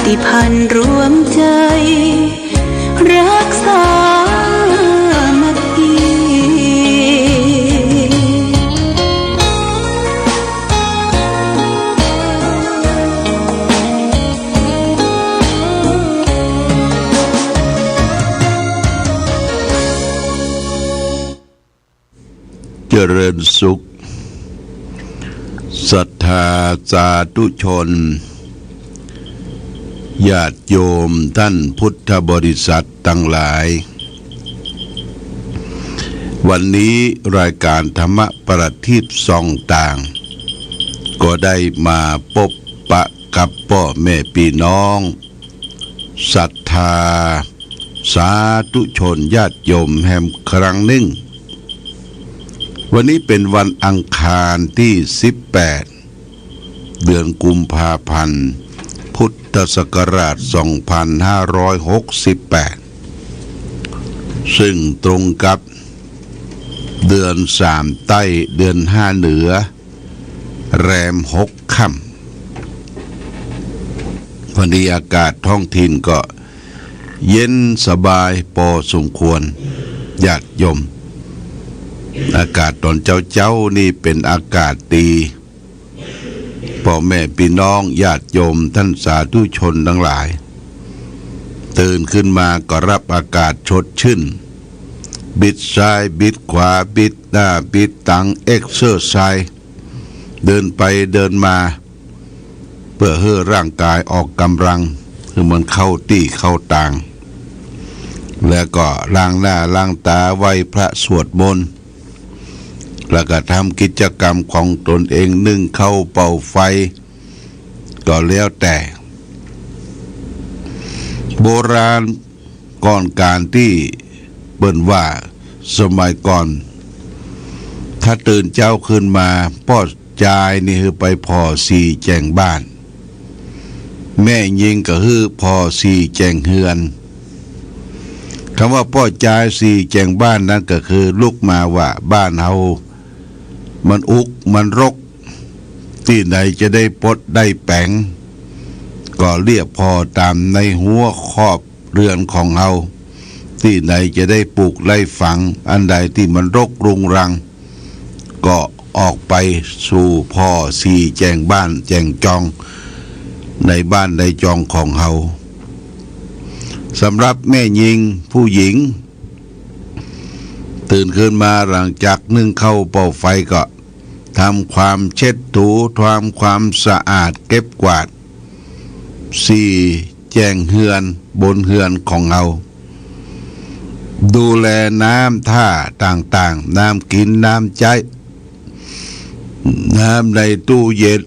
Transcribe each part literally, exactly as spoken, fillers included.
ติพันธ์รวมใจ รักสามัคคี เจริญสุข ศรัทธาสาธุชน ญาติโยมท่านพุทธบริษัทตังหลาย วันนี้รายการธรรมะประทีปส่องต่าง ก็ได้มาปบปะกับป้อแม่ปี้น้อง ศรัทธาสาธุชนญาติโยมแหมครั้งนึ่ง วันนี้เป๋นวันอังคารตี้สิบแปด เดือนกุมภาพันธ์ พุทธศักราชสองพันห้าร้อยหกสิบแปด ซึ่งตรงกับเดือนสามใต้ เดือนห้าเหนือ แรมหกค่ำ วันนี้อากาศท้องถิ่นก็เย็นสบายปอสมควร ญาติโยม อากาศต๋อนเจ๊าๆ นี่เป๋นอากาศดี ป้อแม่ปี้น้องญาติโยมท่านสาธุชนตังหลาย ตื่นขึ้นมาก็ฮับอากาศสดชื่น บิดซ้ายบิดขวา บิดหน้าบิดตัง เอ็กเซอร์ไซส์ เดินไปเดินมา เปื้อหื้อร่างก๋ายออกก๋ำลัง หื้อมันเข้าตี้เข้าตาง แล้วก็ล้างหน้าล้างต๋า ไหว้พระสวดมนต์ แล้วก็ทำกิจกรรมของตนเอง นึ่งข้าวเป่าไฟ ก็แล้วแต่ โบราณก่อนก๋านตี้เปิ้นว่าสมัยก่อน ถ้าตื่นเจ๊าขึ้นมา ป้อจายนี่หื้อไปผ่อสี่แจ้งบ้าน แม่ญิงก็หื้อผ่อสี่แจ้งเฮือน กำว่าป้อจายสี่แจ้งบ้านนั้นก็คือลุกมาว่าบ้านเฮามันอุกมันรก ตี้ไหนจะได้ปดได้แป๋ง ก็เลียผ่อต๋ามในฮั้วคอบเฮือนของเฮา ตี้ไหนจะได้ปลูกได้ฝัง อันใดตี้มันรกรุงรัง ก็ออกไปสู่ผ่อสี่แจ้งบ้านแจ้งจอง ในบ้านในจองของเฮา สำหรับแม่ญิงผู้หญิง ตื่นขึ้นมาหลังจากนึ่งข้าวเป่าไฟก็ทำความเช็ดถู ทำความสะอาดเก็บกวาด สี่แจ้งเฮือนบนเฮือนของเฮา ดูแลน้ำท่าต่างๆ น้ำกิ๋นน้ำใจ๊ น้ำในตู้เย็น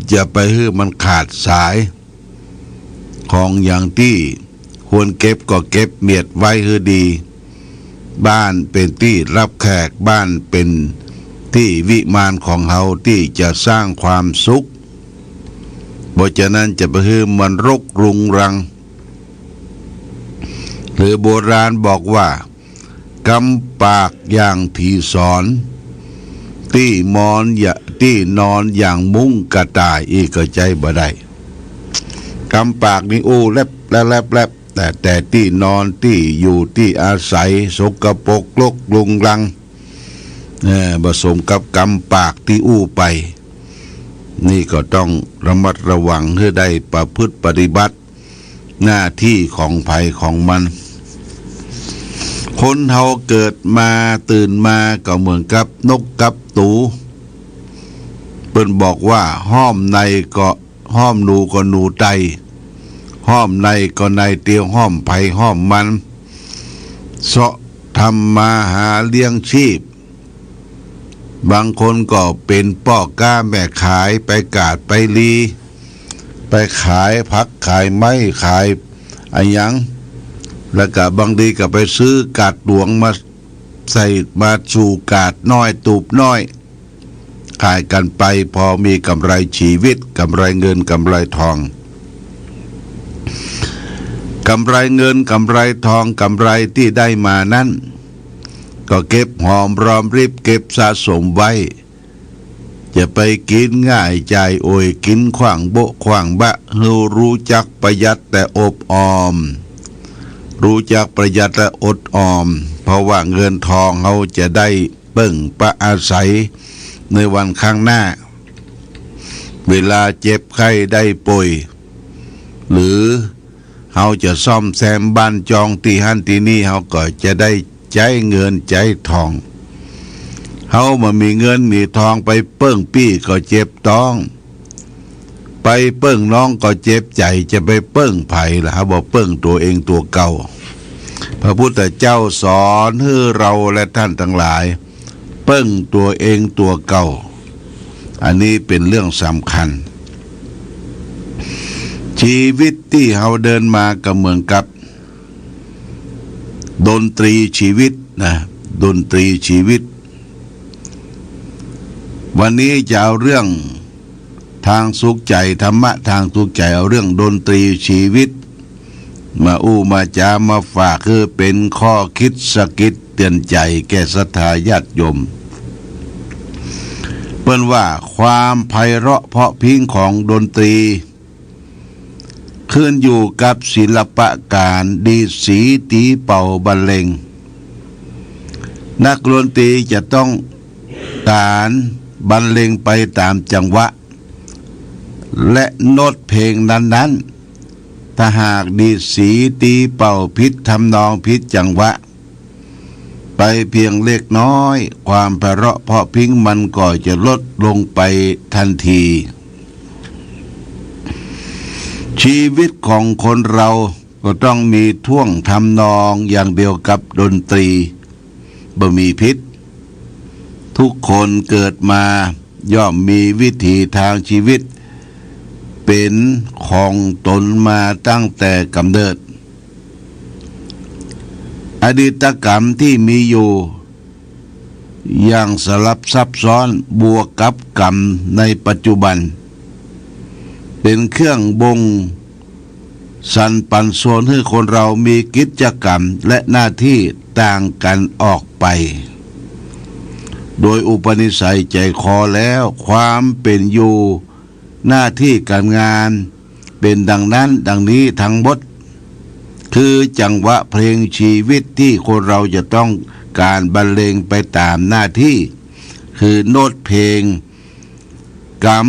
อย่าไปหื้อมันขาดสาย ของอย่างตี้ควรเก็บก็เก็บเมียดไว้หื้อดี บ้านเป๋นตี้ฮับแขก บ้านเป๋นตี้วิมานของเฮาตี้จะสร้างความสุข บ่ฉะนั้นจะไปหื้อมันรกรุงรัง หรือโบราณบอกว่า กำปากอย่างผีสอน ตี้มอนอย่า ตี้นอนอย่างมุ้งกระต่าย อี้ก็ใจ๊บ่ได้ กำปากนี่อู้แล็บแล็บแล็บแล็บ แต่ แต่ตี้นอนตี้อยู่ตี้อาศัยสกปรกรกรุงรัง เอ่อ ผสมกับกำปากตี้อู้ไป นี่ก็ต้องระมัดระวังหื้อได้ประพฤติปฏิบัติหน้าตี้ของใผของมัน คนเฮาเกิดมาตื่นมาก็เหมือนกับนกกับหนู เปิ้นบอกว่าห้อมในก็ ห้อมหนูก็หนูไต ห้อมในก็ในเตียว ห้อมใผห้อมมัน เซาะทำมาหาเลี้ยงชีพ บางคนก็เป๋นป้อก๊าแม่ขาย ไปกาดไปลี ไปขายผักขายไม้ขายอะหยัง แล้วก็บางทีก็ไปซื้อกาดหลวงมาใส่มาสู่กาดน้อยตูบน้อย ขายกั๋นไป พอมีกำไรชีวิต กำไรเงินกำไรทอง กำไรเงินกำไรทอง กำไรตี้ได้มานั้น ก็เก็บหอมรอมริบ เก็บสะสมไว้ จะไปกิ๋นง่ายจ่ายโอ่ย กิ๋นขว้างโบ๊ะขว้างบะ หื้อรู้จักประหยัดและอบออม รู้จักประหยัดและอดออม เพราะว่าเงินทองเฮาจะได้เปิ้งปะอาศัยในวันข้างหน้า เวลาเจ็บไข้ได้ป่วย หรือเฮาจะซ่อมแซมบ้านจองตี้หั้นตี้นี่ เฮาก็จะได้ใจ๊เงินใจ๊ทอง เฮาบ่มีเงินมีทอง ไปเปิ้งปี้ก็เจ็บต๊อง ไปเปิ้งน้องก็เจ็บใจ๋ จะไปเปิ้งใผล่ะ เฮาบ่เปิ้งตั๋วเองตั๋วเก่า พระพุทธเจ้าสอนหื้อเฮาและท่านตังหลาย เปิ้งตั๋วเองตั๋วเก่า อันนี้เป๋นเรื่องสำคัญ ชีวิตตี้เฮาเดินมาก็เหมือนกับดนตรีชีวิตนะ ดนตรีชีวิต วันนี้จะเอาเรื่องตางสุขใจ๋ ธรรมะตางสุขใจ๋ เอาเรื่องดนตรีชีวิต มาอู้มาจ๋ามาฝาก คือเป๋นข้อคิดสะกิดเตื๋อนใจ๋แก่ศรัทธาญาติโยม เปิ้นว่าความไพเราะเพราะพริ้งของดนตรี ขึ้นอยู่กับศิลปะก๋านดีดสีตี๋เป่าบรรเลง นักดนตรีจะต้องก๋านบรรเลงไปต๋ามจังหวะ และโน้ตเพลงนั้นๆ ถ้าหากดีดสีตี๋เป่าผิดทำนองผิดจังหวะ ไปเพียงเล็กน้อย ความไพเราะเพราะพริ้งมันก็จะลดลงไปตันที ชีวิตของคนเฮาก็ต้องมีท่วงทำนองอย่างเดียวกับดนตรี บ่มีผิด ทุกคนเกิดมาย่อมมีวิถีตางชีวิตเป๋นของต๋นมาตั้งแต่ก๋ำเนิด อดีตกรรมตี้มีอยู่อย่างสลับซับซ้อน บวกกับกรรมในปัจจุบัน เป๋นเครื่องบ่งสันปั๋นส่วนหื้อคนเฮามีกิจกรรมและหน้าตี้ต่างกั๋นออกไป โดยอุปนิสัยใจ๋คอแล้ว ความเป๋นอยู่ หน้าตี้ก๋านงาน เป๋นดังนั้นดังนี้ตังหมด คือจังหวะเพลงชีวิตตี้คนเฮาจะต้องก๋านบรรเลงไปต๋ามหน้าตี้ คือโน้ตเพลง กรรม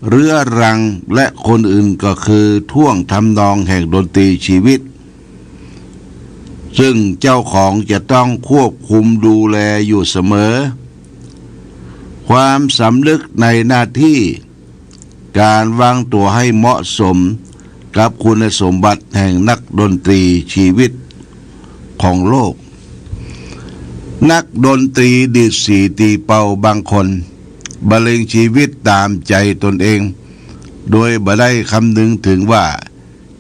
เรื้อรัง และคนอื่นก็คือท่วงทำนองแห่งดนตรีชีวิต ซึ่งเจ้าของจะต้องควบคุมดูแลอยู่เสมอ ความสำนึกในหน้าตี้ ก๋านวางตั๋วให้เหมาะสมกับคุณสมบัติแห่งนักดนตรีชีวิตของโลก นักดนตรีดีดสีตี๋เป่าบางคนบรรเลงชีวิตต๋ามใจ๋ต๋นเอง โดยบ่ได้คำนึงเถิงว่า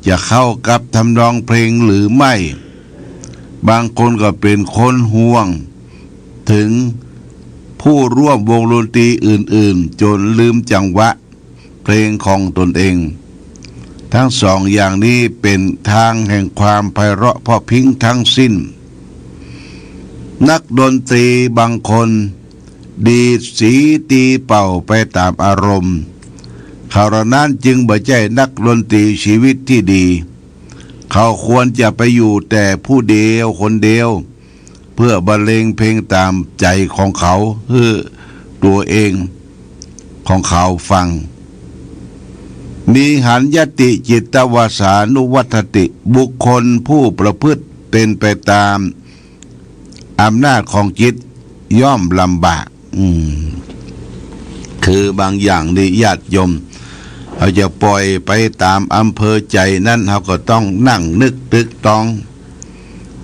จะเข้ากับทำนองเพลงหรือไม่ บางคนก็เป๋นคนห่วงเถิงผู้ร่วมวงดนตรีอื่นๆ จ๋นลืมจังหวะเพลงของต๋นเอง ตังสองอย่างนี้เป๋นตางแห่งความไพเราะเพราะพริ้งตังสิ้น นักดนตรีบางคนดีดสีตี๋เป่าไปต๋ามอารมณ์ เขาเหล่านั้นจึงบ่ใจ้นักดนตรีชีวิตตี้ดี เขาควรจะไปอยู่แต่ผู้เดียวคนเดียว เพื่อบรรเลงเพลงต๋ามใจ๋ของเขาหื้อตั๋วเอง ของเขาฟัง นิหรรยติจิตตวสานุวัฒติ บุคคลผู้ประพฤติเป๋นไปต๋ามอำนาจของจิตย่อมลำบาก อืม คือบางอย่างนี่ญาติโยม เฮาจะป่อยไปต๋ามอำเภอใจ๋นั้น เฮาก็ต้องนั่งนึกตึกตอง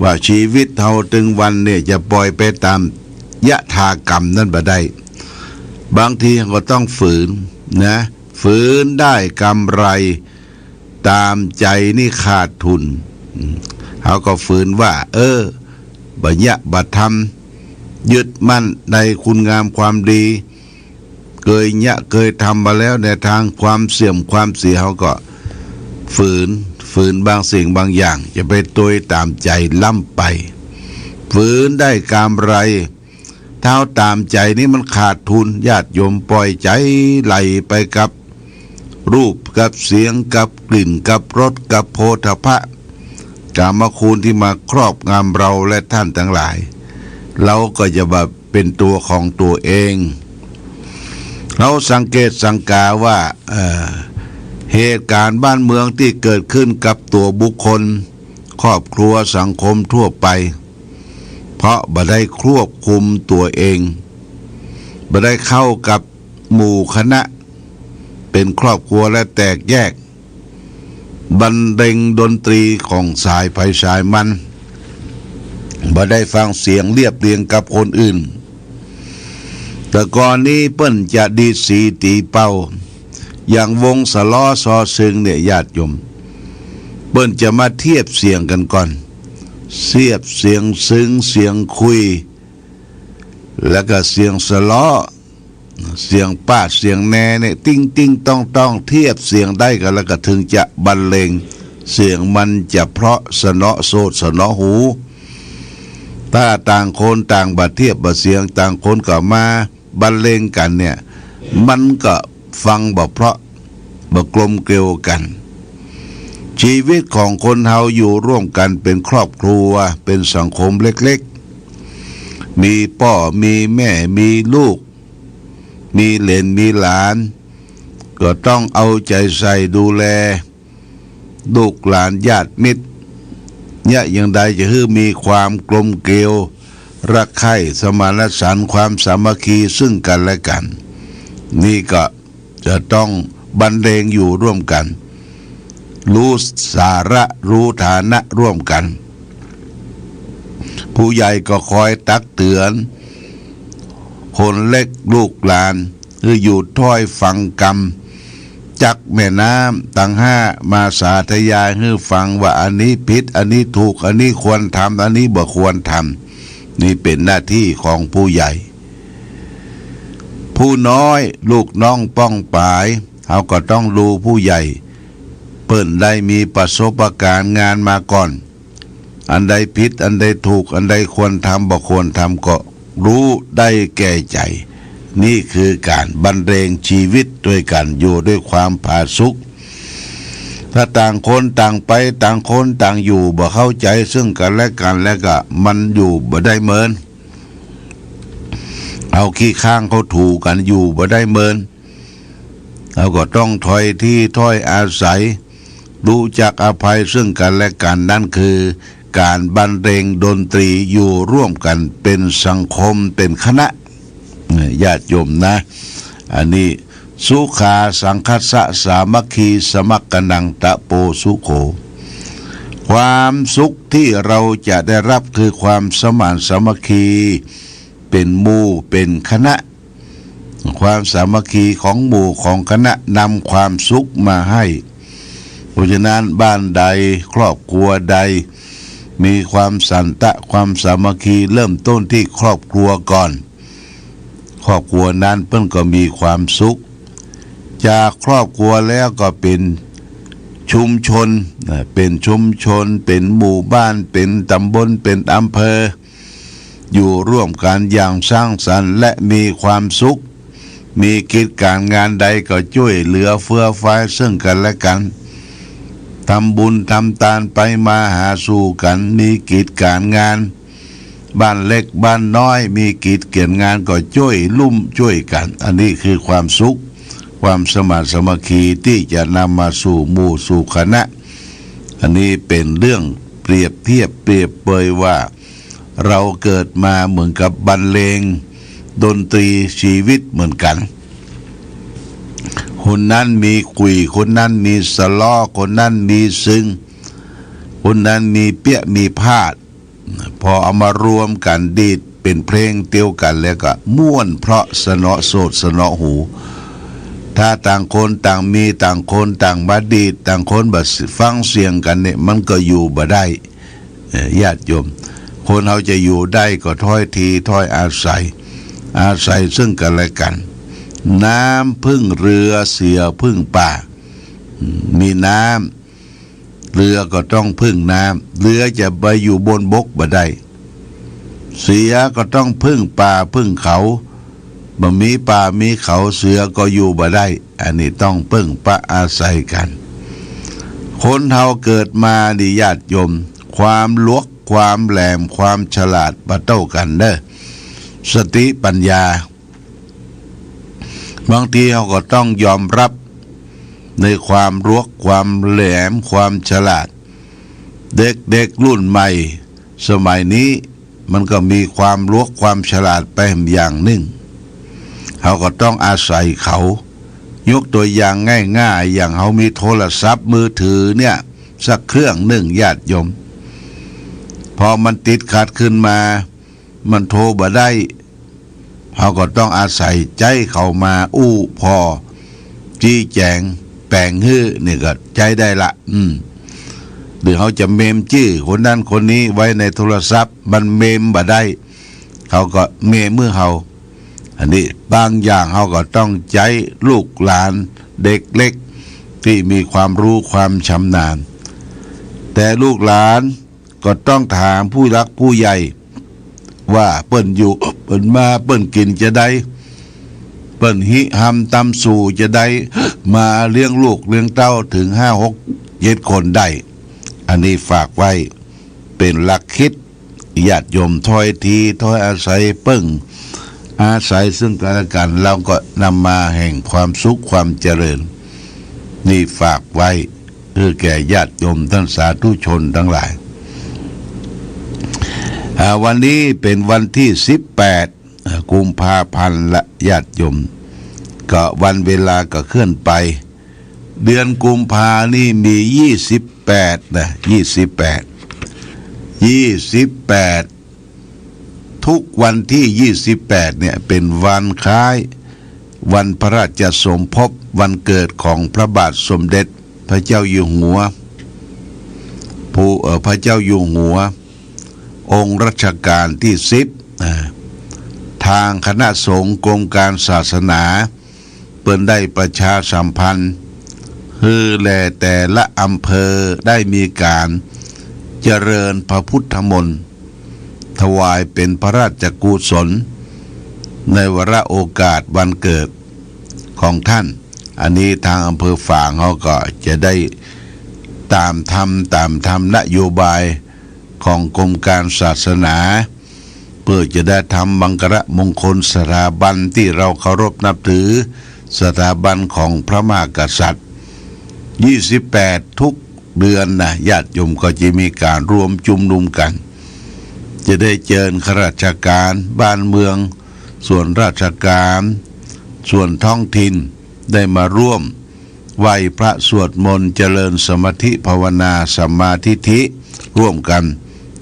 ว่าชีวิตเฮาตึงวันเนี่ยจะป่อยไปต๋ามยถากรรมนั้นบ่ได้ บางทีเฮาก็ต้องฝืนนะ ฝืนได้กำไร ต๋ามใจ๋นี่ขาดทุน อืม เฮาก็ฝืนว่า เออ บ่เยียะบ่ทำ ยึดมั่นในคุณงามความดี เกยเยียะเกยทำมาแล้ว ในตางความเสื่อมความเสีย เฮาก็ฝืน ฝืนบางสิ่งบางอย่าง จะไปตวยต๋ามใจ๋ล้ำไป ฝืนได้กำไร ถ้าเอาต๋ามใจ๋นี่มันขาดทุน ญาติโยม ป่อยใจ๋ไหลไปกับรูป กับเสียง กับกลิ่น กับรส กับโผฏฐัพพะ กามคุณตี้มาครอบงำเราและท่านตังหลาย เฮาก็จะแบบ เป๋นตั๋วของตั๋วเอง เฮาสังเกตสังกาว่า เอ่อ เหตุก๋ารณ์บ้านเมืองตี้เกิดขึ้นกับตั๋วบุคคล ครอบครัว สังคมทั่วไป เพราะบ่ได้ควบคุมตั๋วเอง บ่ได้เข้ากับหมู่คณะ เป๋นครอบครัวและแตกแยก บรรเลงดนตรีของสายใผสายมัน บ่ได้ฟังเสียงเรียบเรียงกับคนอื่น แต่ก่อนนี้เปิ้นจะดีดสีตี๋เป่า อย่างวงสะเลาะซอซึงเนี่ย ญาติโยม เปิ้นจะมาเทียบเสียงกั๋นก่อน เทียบเสียงซึง เสียงคุย แล้วก็เสียงสะเลาะ เสียงปาดเสียงแนเนี่ย ติ๊งติ๊งต๊องต๊อง เทียบเสียงได้กั๋นแล้วก็เถิงจะบรรเลง เสียงมันจะเพราะสะเนาะโสดสะเนาะหู ถ้าต่างคนต่างบ่เทียบบ่เสียง ต่างคนก็มาบรรเลงกั๋นเนี่ย มันก็ฟังบ่เพราะ บ่กลมเกลียวกั๋น ชีวิตของคนเฮาอยู่ร่วมกั๋นเป๋นครอบครัว เป๋นสังคมเล็กๆ มีป้อ มีแม่ มีลูก มีเหลน มีหลาน ก็ต้องเอาใจ๋ใส่ดูแล ลูกหลานญาติมิตร เยียะอย่างใดจะหื้อมีความกลมเกลียว รักใคร่ สมานฉันท์ ความสามัคคีซึ่งกั๋นและกั๋น นี่ก็จะต้องบรรเลงอยู่ร่วมกั๋น ฮู้สาระ ฮู้ฐานะร่วมกั๋น ผู้ใหญ่ก็คอยตักเตือน คนเล็กลูกหลาน หื้ออยู่ถ้อยฟังกำ จั๊กแม่น้ำตังห้ามาสาธยายหื้อฟังว่าอันนี้ผิด อันนี้ถูก อันนี้ควรทำ อันนี้บ่ควรทำ นี่เป๋นหน้าตี้ของผู้ใหญ่ ผู้น้อยลูกน้องป้องป๋าย เฮาก็ต้องดูผู้ใหญ่ เปิ้นได้มีประสบการณ์งานมาก่อน อันใดผิด อันใดถูก อันใดควรทำ บ่ควรทำ ก็ฮู้ได้แก่ใจ๋ นี่คือก๋านบรรเลงชีวิตตวยกั๋นอยู่ด้วยความผาสุก ถ้าต่างคนต่างไป ต่างคนต่างอยู่ บ่เข้าใจ๋ซึ่งกั๋นและกั๋น แล้วก็มันอยู่บ่ได้เมิน เอาขี้ข้างเข้าถูกั๋น อยู่บ่ได้เมิน เฮาก็ต้องถ้อยทีถ้อยอาศัย ฮู้จักอภัยซึ่งกั๋นและกั๋น นั่นคือก๋านบรรเลงดนตรีอยู่ร่วมกั๋นเป๋นสังคมเป๋นคณะ ญาติโยมนะ อันนี้ สุขาสังคัสสะสามัคคีสมัคคณังตะโปสุโข ความสุขที่เราจะได้รับคือความสมานสามัคคี เป๋นหมู่เป๋นคณะ ความสามัคคีของหมู่ของคณะนำความสุขมาให้ เพราะฉะนั้นบ้านใดครอบครัวใดมีความสันตะความสามัคคี เริ่มต้นที่ครอบครัวก่อน ครอบครัวนั้นเปิ้นก็มีความสุข จากครอบครัวแล้วก็เป๋นชุมชน นะ เป๋นชุมชน เป๋นหมู่บ้าน เป๋นต๋ำบล เป๋นอำเภอ อยู่ร่วมกั๋นอย่างสร้างสรรค์และมีความสุข มีกิจก๋านงานใดก็จ้วยเหลือเฟือฟายซึ่งกั๋นและกั๋น ทำบุญทำตานไปมาหาสู่กั๋น มีกิจก๋านงาน บ้านเล็กบ้านน้อย มีกิจก๋านงานก็จ้วยลุ่มจ้วยกั๋น อันนี้คือความสุข ความสมานสามัคคีตี้จะนำมาสู่หมู่สู่คณะ อันนี้เป๋นเรื่องเปรียบเทียบเปรียบเปยว่า เราเกิดมาเหมือนกับบรรเลงดนตรีชีวิตเหมือนกั๋น คนนั้นมีขลุ่ย คนนั้นมีสะเลาะ คนนั้นมีซึง คนนั้นมีเปี้ยะมีพาด พอเอามารวมกั๋นดีดเป๋นเพลงเดียวกั๋นแล้วก็ม่วนเพราะสะเนาะโสดสะเนาะหู ถ้าต่างคนต่างมี ต่างคนต่างมาดีด ต่างคนบ่ฟังเสียงกั๋นเนี่ย มันก็อยู่บ่ได้ เอ่อ ญาติโยม คนเฮาจะอยู่ได้ก็ถ้อยทีถ้อยอาศัย อาศัยซึ่งกั๋นและกั๋น น้ำพึ่งเรือเสือพึ่งป่า มีน้ำ เรือก็ต้องพึ่งน้ำ เรือจะไปอยู่บนบกบ่ได้ เสือก็ต้องพึ่งป่าพึ่งเขา บ่มีป่ามีเขาเสือก็อยู่บ่ได้ อันนี้ต้องพึ่งปะอาศัยกั๋น คนเฮาเกิดมานี่ญาติโยม ความหลวก ความแหลม ความฉลาดบ่เต้ากั๋นเน่อ สติปัญญา บางทีเฮาก็ต้องยอมรับในความหลวก ความแหลม ความฉลาด เด็กๆ รุ่นใหม่ สมัยนี้มันก็มีความหลวก ความฉลาดไปอย่างนึ่ง เฮาก็ต้องอาศัยเขา ยกตัวอย่างง่ายๆ อย่างเฮามีโทรศัพท์มือถือเนี่ย สักเครื่องนึ่งญาติโยม พอมันติดขัดขึ้นมา มันโทรบ่ได้ เฮาก็ต้องอาศัยใจ๊เขามาอู้ผ่อ จี้แจ๋งแป๋งหื้อ นี่ก็ใจ๊ได้ละ อืม หรือเฮาจะเมมจื้อคนนั้นคนนี้ไว้ในโทรศัพท์ มันเมมบ่ได้ เขาก็เมมหื้อเฮา อันนี้บางอย่างเฮาก็ต้องใจ๊ลูกหลานเด็กเล็กตี้มีความรู้ความชำนาญ แต่ลูกหลานก็ต้องถามผู้หลักผู้ใหญ่ ว่าเปิ้นอยู่ เปิ้นมา เปิ้นกิ๋นจาใด เปิ้นหิฮำตำสู่จาใด มาเลี้ยงลูกเลี้ยงเต้าเถิงห้าหกเจ็ดคนได้ อันนี้ฝากไว้เป๋นหลักคิด ญาติโยมถ้อยทีถ้อยอาศัย เปิ้งอาศัยซึ่งกั๋นและกั๋น แล้วก็นำมาแห่งความสุขความเจริญ นี่ฝากไว้หื้อแก่ญาติโยมท่านสาธุชนตังหลาย อ่า วันนี้เป๋นวันตี้สิบแปด อ่า กุมภาพันธ์ละญาติโยม ก็วันเวลาก็เคลื่อนไป เดือนกุมภานี่มียี่สิบแปดนะ ยี่สิบแปด ยี่สิบแปด ทุกวันตี้ยี่สิบแปดเนี่ยเป๋นวันคล้ายวันพระราชสมภพวันเกิดของพระบาทสมเด็จพระเจ้าอยู่หัว ผู้ เอ่อ พระเจ้าอยู่หัว องค์รัชกาลตี้สิบ อ่า ตางคณะสงฆ์กรมการศาสนา เปิ้นได้ประชาสัมพันธ์ หื้อแลแต่ละอำเภอได้มีก๋านเจริญพระพุทธมนต์ ถวายเป๋นพระราชกุศล ในวาระโอกาสวันเกิดของท่าน อันนี้ตางอำเภอฝางเฮาก็จะได้ต๋ามทำ ต๋ามทำนโยบาย ของกรมการศาสนา เปื้อจะได้ทำมังคละมงคลสถาบันตี้เฮาเคารพนับถือ สถาบันของพระมหากษัตริย์ ยี่สิบแปด ทุกเดือนนะ ญาติโยมก็จะมีก๋านรวมจุมนุมกั๋น จะได้เจิญข้าราชก๋านบ้านเมือง ส่วนราชก๋าน ส่วนท้องถิ่น ได้มาร่วม ไหว้พระสวดมนต์เจริญสมาธิภาวนาสัมมาทิฏฐิร่วมกั๋น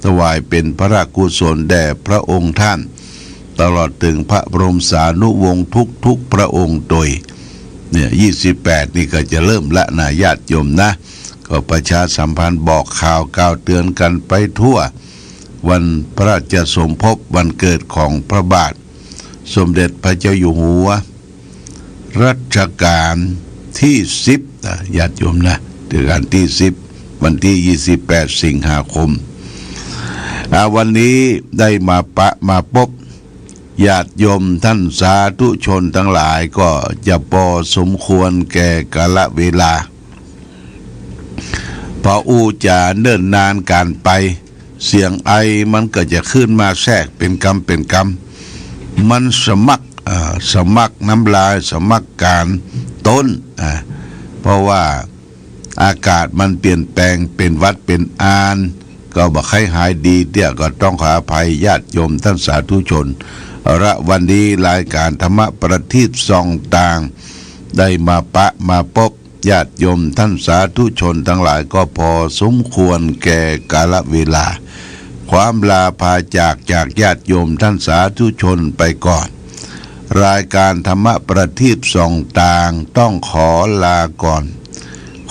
ถวายเป๋นพระราชกุศลแด่พระองค์ท่าน ตลอดเถิงพระบรมสานุวงศ์ทุกๆ พระองค์โตย เนี่ย ยี่สิบแปด นี่ก็จะเริ่มละนะญาติโยมนะ ก็ประชาสัมพันธ์บอกข่าวกล่าวเตื๋อนกั๋นไปทั่ว วันพระราชสมภพวันเกิดของพระบาทสมเด็จพระเจ้าอยู่หัว รัชกาลตี้สิบ นะ ญาติโยมนะ รัชกาลตี้สิบ วันตี้ยี่สิบแปด สิงหาคม อ่า วันนี้ได้มาปะมาปบ ญาติโยมท่านสาธุชนตังหลายก็จะปอสมควรแก่กาลเวลา ปออู้จ๋าเนิ่นนานก๋านไป เสียงไอมันก็จะขึ้นมาแทรกเป๋นกำเป๋นกำ มันสมัคร อ่า สมัครน้ำลาย สมัครก๋านต้น อ่า เพราะว่าอากาศมันเปลี่ยนแปลง เป๋นหวัดเป๋นอาน ก็บ่ใค่หายดีเตี้ย ก็ต้องขออภัยญาติโยมท่านสาธุชน เอาละ วันนี้รายก๋านธรรมะประทีปส่องตาง ได้มาปะมาปบ ญาติโยมท่านสาธุชนตังหลายก็ปอสมควรแก่กาลเวลา ความลาพาจาก จากญาติโยมท่านสาธุชนไปก่อน รายก๋านธรรมะประทีปส่องตางต้องขอลาก่อน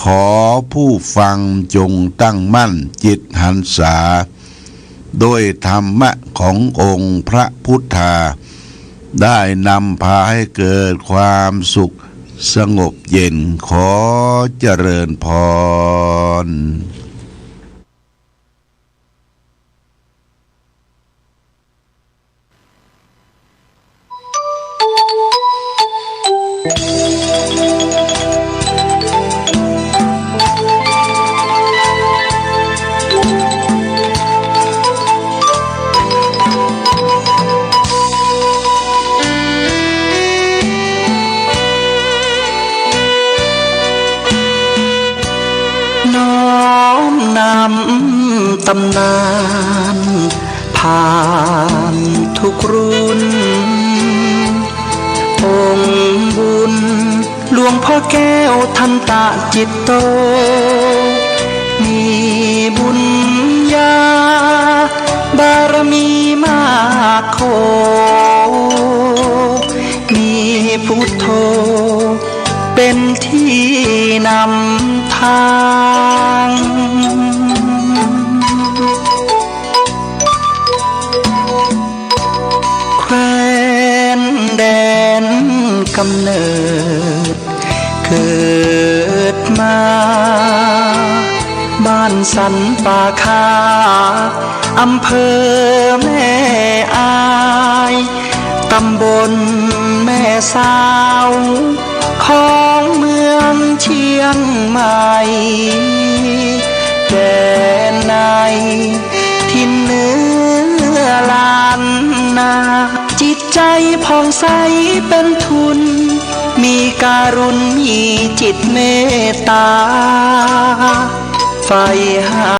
ขอผู้ฟังจงตั้งมั่นจิตหันษา ด้วยธรรมะขององค์พระพุทธา ได้นำพาให้เกิดความสุขสงบเย็น ขอเจริญพร น้อมนำตำนานผ่านทุกรุ่น องค์บุญหลวงพ่อแก้วทันตะจิตโต มีบุญญาบารมีมากโข มีพุทโธ เป็นที่นำทาง แคว้นแดนกำเนิดเกิดมา บ้านสันป่าคา อำเภอแม่อาย ตำบลแม่สาว ของเมืองเชียงใหม่ แดนในถิ่นเหนือล้านนา จิตใจผ่องใสเป็นทุน มีการุณ มีจิตเมตตา ใฝ่หา